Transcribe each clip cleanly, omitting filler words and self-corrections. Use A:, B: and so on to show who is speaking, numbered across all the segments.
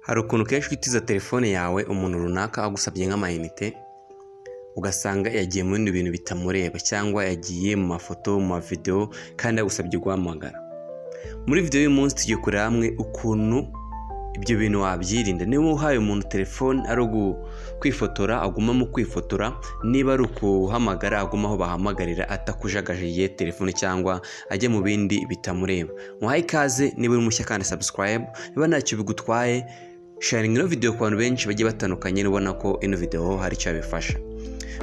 A: Hari ukuntu kenshi utiza telefone yawe umuntu runaka agusabye nk'amayinite, ugasanga yagiye mu bindi bintu bitamureba cyangwa yagiye mu mafoto, mu mavidewo kandi yagusabye guhamagara. Muri videwo y'uyu munsi tugiye kureba hamwe ukuntu ibyo bintu wabyirinda. Niba uhaye umuntu telefone ari kwifotora, aguma mu kwifotora, niba ari ukuhamagara aguma aho bahamagarira atakujagajiye telefone cyangwa ajya mu bindi bitamureba. Muhaye ikaze, niba uri mushya kandi subscribe, niba ntacyo bigutwaye sharinga ino video ku bantu benshi bagiye batandukanye, ubona ko ino video hari icyo yabifasha.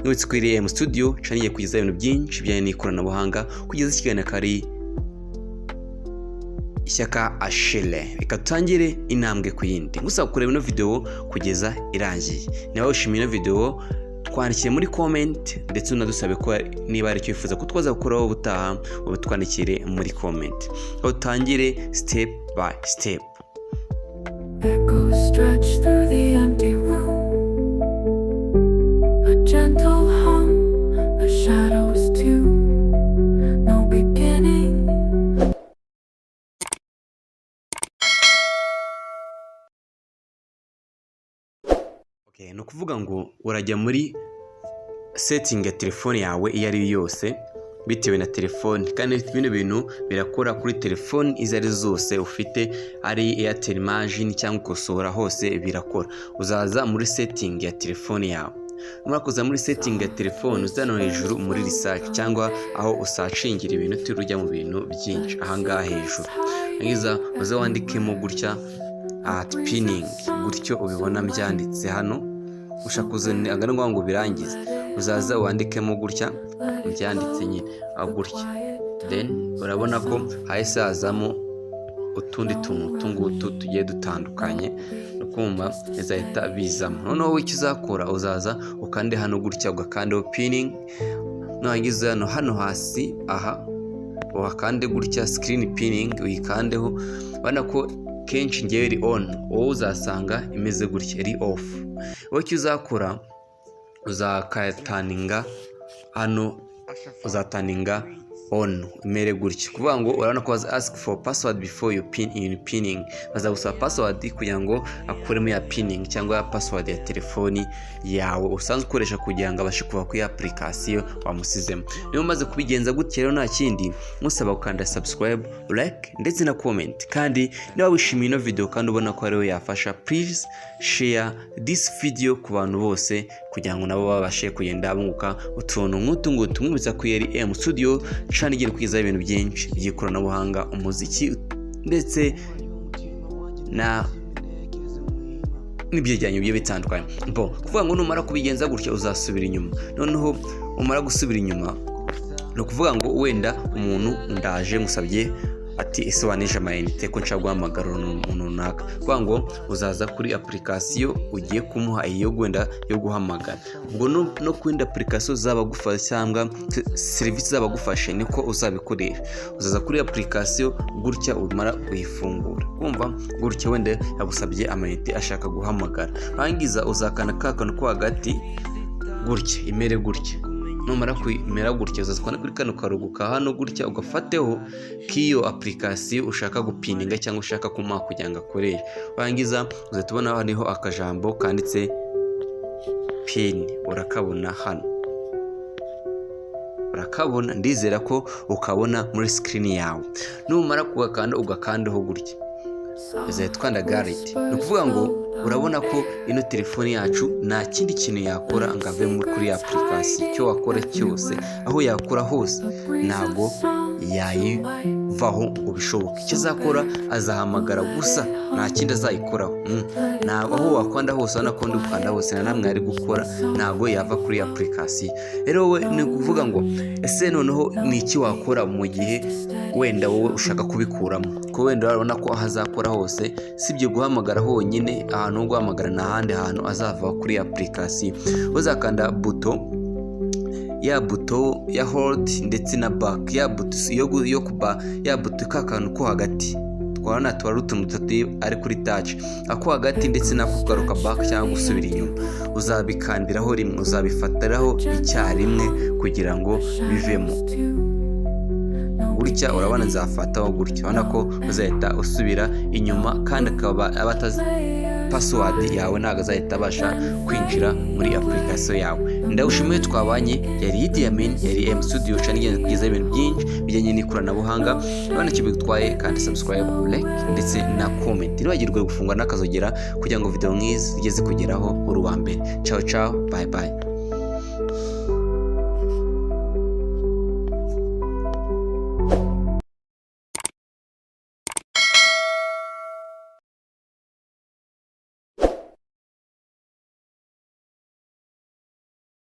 A: Mwibutse ko iri M Studio channel kugeza ibintu byinshi bijyanye n'ikoranabuhanga, kugeza ikiganiro kari Ishyaka Ashile. Reka dutangire intambwe ku yindi. Ngusaba kureba ino video kugeza irangiye. Niba wishimiye ino video, twandikire muri comment, ndetse unadusabe ko niba hari icyo wifuza ko twaza gukoraho ubutaha, ubitwandikire muri comment. Aho dutangire step by step.
B: Echoes stretch through the empty room. A gentle hum, the shadows tune. No beginning.
A: Okay, ni ukuvuga ngo urajya muri setting ya telefone yawe iyo ari yo yose bitewe na telefone, kandi bino bintu birakora kuri telefone izo ari zo zose ufite, ari Airtel Imagine cyangwa ukosora, hose birakora. Uzaza muri setting ya telefone yawe. Numara kuza muri setting ya telefone, uza hano hejuru muri research cyangwa aho usearchingira ibintu utiriwe ujya mu bintu byinshi, ahangaha hejuru. Nurangiza uze wandikemo gutya ati "pinning", gutyo ubibona byanditse hano. Ushaka kuzana agana ngo birangize, uzaza wandikemo gutya byanditse nyine gutya, then urabona ko hahise hazamo utundi tuntu utu ngutu tugiye dutandukanye, ukumva bizahita bizamo. Noneho wowe icyo uzakora, uzaza ukande hano gutya, ugakandeho pinning. Nurangiza hano hasi aha uhakande gutya, screen pinning uyikandeho. Urabona ko kenshi ngewe iri on, wowe uzasanga imeze gutya iri off. Wowe icyo uzakora, uzakaturninga hano, uzaturninga on imere gutya. Kuvuga ngo urabona ko baza "ask for password before you pin in pinning", bazagusaba password kugira ngo akuremo ya pinning cyangwa ya password ya telefoni yawe usanzwe ukoresha, kugira ngo abashe kuva kuri application wamusizemo. Niba umaze kubigenza gutya rero, nta kindi musaba gukanda subscribe, like ndetse na comment. Kandi niba wishimiye ino video kandi ubona ko ariwe yafasha, please share this video ku bantu bose kugira ngo nabo babashe kugenda bunguka utuntu nk'utu ngutu. Mwibutsa ko yari M Studio channel igiye kugezaho ibintu byinshi by'ikoranabuhanga, umuziki ndetse na n'ibyegeranyo bigiye bitandukanye. Bo kuvuga ngo numara kubigenza gutya, uzasubira inyuma. Noneho umara gusubira inyuma, ni ukuvuga ngo wenda umuntu ndaje musabye ati: "Ese wanije amayinite ko nshaka guhamagara umuntu runaka?" Kuvuga ngo uzaza kuri application ugiye kumuha iyo wenda yo guhamagara, ubwo no ku yindi application zaba gufasha cyangwa serivisi zaba gufashe, niko uzabikoresha. Uzaza kuri application gutya, umara uyifungura, kumva gutya wenda yagusabye amayinite ashaka guhamagara, warangiza uzakanda ka kantu ko hagati gutya imere gutya. Numara kumera gutya, uzaza kuri kano karugu ka hano gutya, ugafateho k'iyo application ushaka gupinninga cyangwa ushaka kumuha kugira ngo akoreshe. Warangiza uzahita ubona hariho akajambo kanditse "pin", urakabona hano, urakabona, ndizera ko ukabona muri screen yawe. Numara kugakanda, ugakandaho gutya, uzahita ukanda "got it". Ni ukuvuga ngo urabona ko ino telefone yacu nta kindi kintu yakora ngo ave kuri application. Icyo wakora cyose, aho yakora hose, ntabwo yayivaho ngo bishoboke. Icyo azakora, azahamagara gusa, nta kindi azayikoraho. Ntabwo aho wakanda hose, urabona ko ndi gukanda hose nta namwe ari gukora, ntabwo yava kuri application. Rero wowe ni ukuvuga ngo ese noneho ni iki wakora mu gihe wenda wowe ushaka kubikuramo, ko wenda urabona ko aho azakora hose, sibyo guhamagara honyine, ahantu ho guhamagara ni ahandi hantu azava kuri application? Uzakanda buto, ya buto ya hold ndetse na back, ya buto yo kuba ya buto, ka kantu ko hagati twabona tuba ari utuntu dutatu ari kuri touch, ako hagati ndetse n'ako kugaruka back cyangwa gusubira inyuma, uzabikandiraho rimwe, uzabifatiraho icyarimwe kugira ngo bivemo gutya. Urabona nzafataho gutya, urabona ko uzahita usubira inyuma kandi akaba aba atazi. password yawe, ntabwo azahita abasha kwinjira muri application yawe. Ndawushimiye twabanye. Yari Idi Amin, yari M Studio channel igenda kugezaho ibintu byinshi bijyanye n'ikoranabuhanga. Urabona icyo bigutwaye, kandi subscribe, like ndetse na comment. Ntiwibagirwe gufungura n'akazogera kugira ngo video nk'izi zijye zikugeraho uri uwa mbere. Ciao ciao, bye bye.